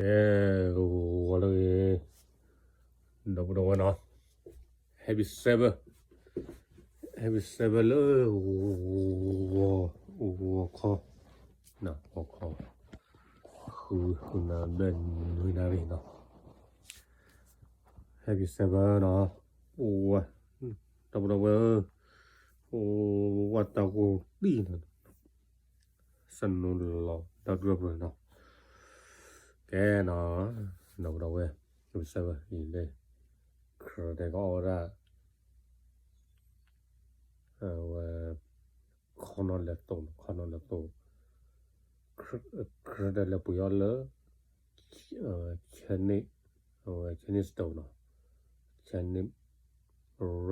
ကဲ, ဂီၤလၢအဂ့ၤ, ဒီပုၢ်ဒီဝဲၢ်နီၤ, Happy Sabbath, Happy Sabbath လၢ ဂီၤခီ, ဂီၤခီ, ဃုနၣ်ရံၣ်နွံနၣ်ရံၣ်နီၤ, Happy Sabbath နီၤ, ဒီပုၢ်ဒီဝဲၢ်ဧၢ, အိၣ်ဝဲတၢ်ဂီၤတံၢ်နီၤ စနိလီၤဒီဒူၣ်ပနီၤ, ကဲနီၤ, ဒီပုၢ်ဒီဝဲၢ်, ဝံစဲဝဲအံၤလဲၣ်, ခရၢတဲကအီၣ်ဝဲဒၣ်, အဝဲ, ခီနီၣ်လဲၤသိးနီၤ, ခီနီၣ်လဲၤသိး, ခရၢတဲလဲၤပှ့ၤအီၣ်လၢ, Chinese, အဝဲ Chinese store နီၤ, Chinese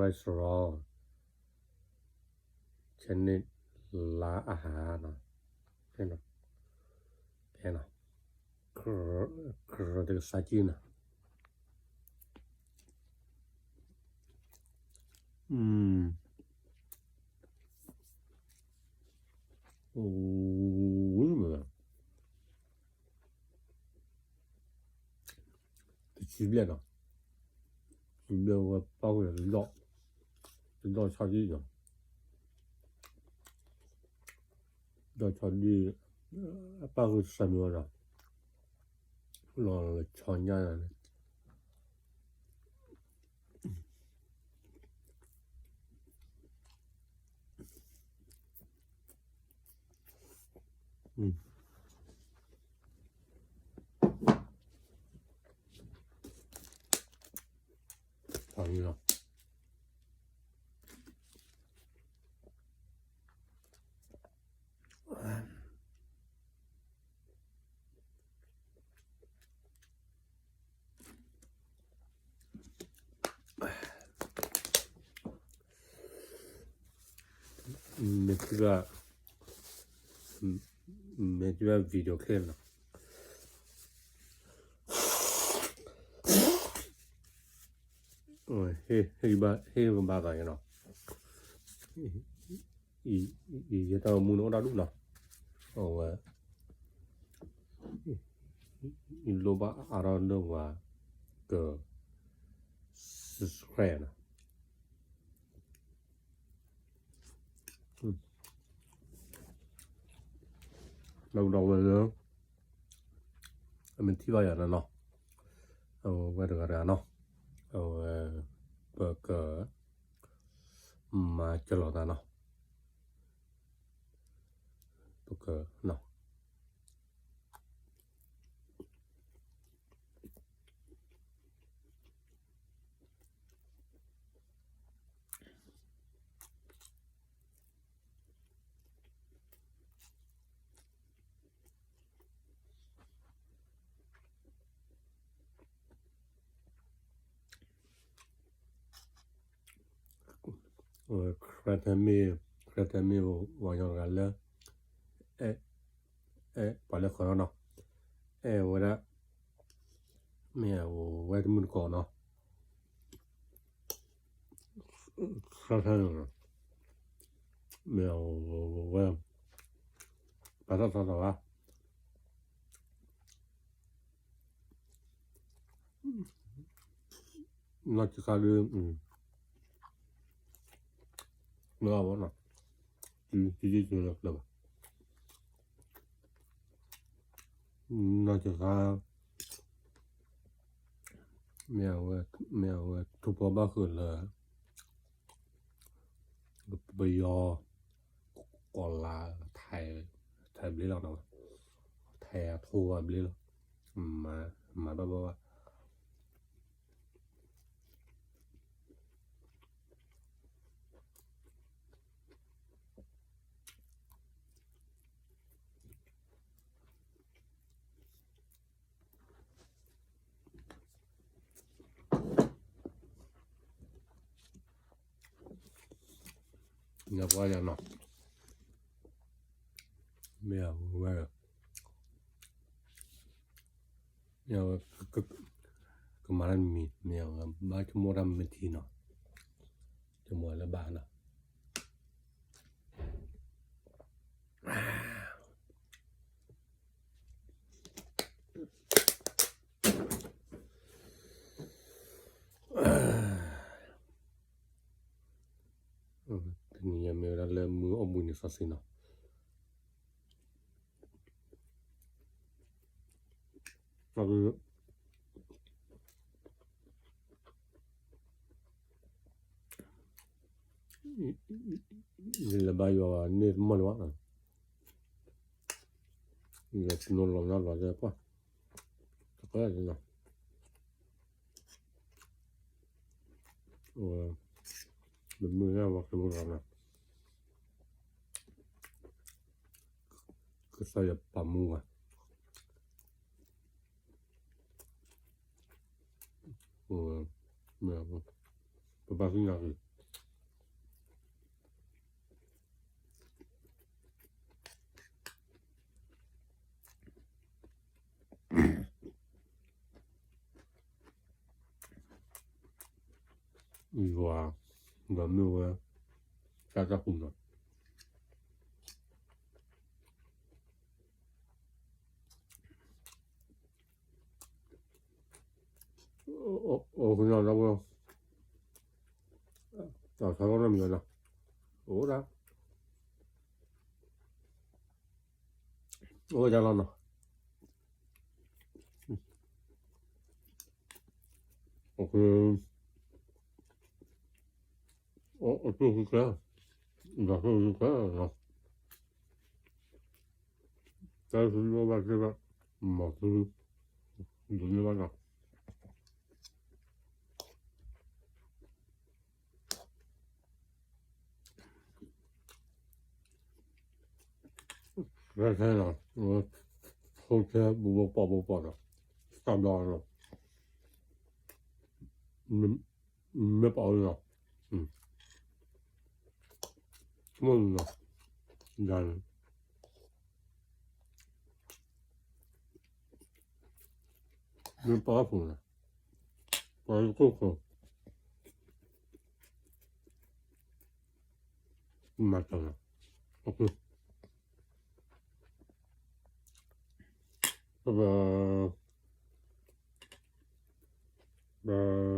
restaurant, Chinese လၢအဟးနီၤ, ဖဲနီၤ, ဖဲနီၤ, ခရၢတဲကစၢ်ကံနီၤ, အိၣ်ဝဲ တဆံဘျဲၣ်နီၤ, တဆံဘျဲၣ်ဝဲပၣ်ဃုာ်ဒီး, တဒီၣ်ဆီဒံၣ်နီၤ, ဒီးဆီဒံၣ်, ပၣ်ဃုာ်တဆံမံၤဝဲနီၤ, လီၤဆီညါန့ၣ် မ့ၢ်ထံၣ်ဘၣ်, မ့ၢ်ထံၣ်ဘၣ် video clip နီၤ, ဟ့ၣ်ဘၣ်သးနီၤ, ယတၢ်အိၣ်မူန့ၣ်အိၣ်ဒၣ်ဒူၣ်နီၤ, အဝဲ, ယလိၣ်ဘၣ်အါထီၣ်လၢပှၤက subscribe နီၤ, ဒီပုၢ်ဒီဝဲၢ်လၢ အမ့ၢ်ထံၣ်ဘၣ်ယၤန့ၣ်နီၤ, အဝဲတဂၤတဂၤနီၤ, အဝဲ, ပက, မၤစၢၤလိာ်သးနီၤ, ပက, နီၤ ခရၢၣ်ထဲမ့ၢ်, ခရၢၣ်ထဲမ့ၢ်ပှၤကညီတဂၤလၢ, အဲ, အဲ, ပှၤလၢဃီၤနီၤ, အဲၣ်ဝဲဒၣ်, မ့ၢ်အဝဲတမုၢ်တကိးနီၤ, ခရၢၣ်ထဲန့ၣ်, မ့ၢ်အဝဲ, ပာ်ထီၣ်ထီထီၣ်ဘၣ် နီၢ်ကခါဒုး, လၢအဝဲနီၤ, တံၤတံၤတံၤလၢကျၢၤဘၣ်, နီၢ်ကခါ, မ့ၢ်အဝဲ, မ့ၢ်အဝဲထူၣ်ဖျိဘၣ်ဃုာ်လၢ ပယီၤ, ကီၢ်လၤ, ထဲးဘျ့လီၤနီၤ, ထဲးအထိဘၣ်ဘျ့လီၤ, မၤ, မၤဘၣ်ဘၣ်ဘၣ် ညါပှၤယၤနီၤ, မ့ၢ်အဝဲ, မ့ၢ်အဝဲ, ကမၤတၢ်မံၤ, မ့ၢ်အဝဲဘၣ်ဆိကမိၣ်တၢ်မ့ၢ်ထံနီၤ, ဆိကမိၣ်လၢဘၣ်နီၤ. စီဆှံနီၤ, ယလဲၤဘါယွၤန့ၣ်တမီၢ်လၢၤဘၣ်, ယတနီၤလီၤနီၤလီၤဒဲးပှၢ်, တကဲနီၤ, မ့မ့ၢ်ဝဲကဲမုၢ်လီၤနီၤ, ကစၢ်ယွၤပာ်မူဘၣ်, ပဘၣ်သ့ၣ်ညါက့ၤ ယွၤ, ယွၤမ့ၢ်ဝဲ တၢ်တၢ်ပူၤနီၤ, အိၣ်ကညီဒီပုၢ်ဝဲၢ်, တၢ်ဆါလီၤနီတမံၤနီၤ, အိၣ်ဒၣ်, အိၣ်ဝဲဒၣ်လီၤနီၤ, အကျိၣ်ဃုကျဲ, ဒီးကျိၣ်ဃုကျဲနီၤ, တၢ်စုလိဘၣ်ကျဲဘၣ်, မၤစု, ဒ်န့ၣ်ဘၣ်နီၤ, ခဲခဲနီၤ, ဖိဆဲဘူးဘူးပီၢ်ဘူးပီၢ်ဒီး, တၢ်ဘျီနီၤ, မ့ၢ်ပာ်ဝဲနီၤ, မ့ၢ်နီၤ, ယၤန့ၣ် မ့ၢ်ပာ်ဖှိၣ်န့ၣ်, ပှၤကိၣ်ခိၣ်, မၤတၢ်နီၤ, ပဘၣ်, ဘၣ်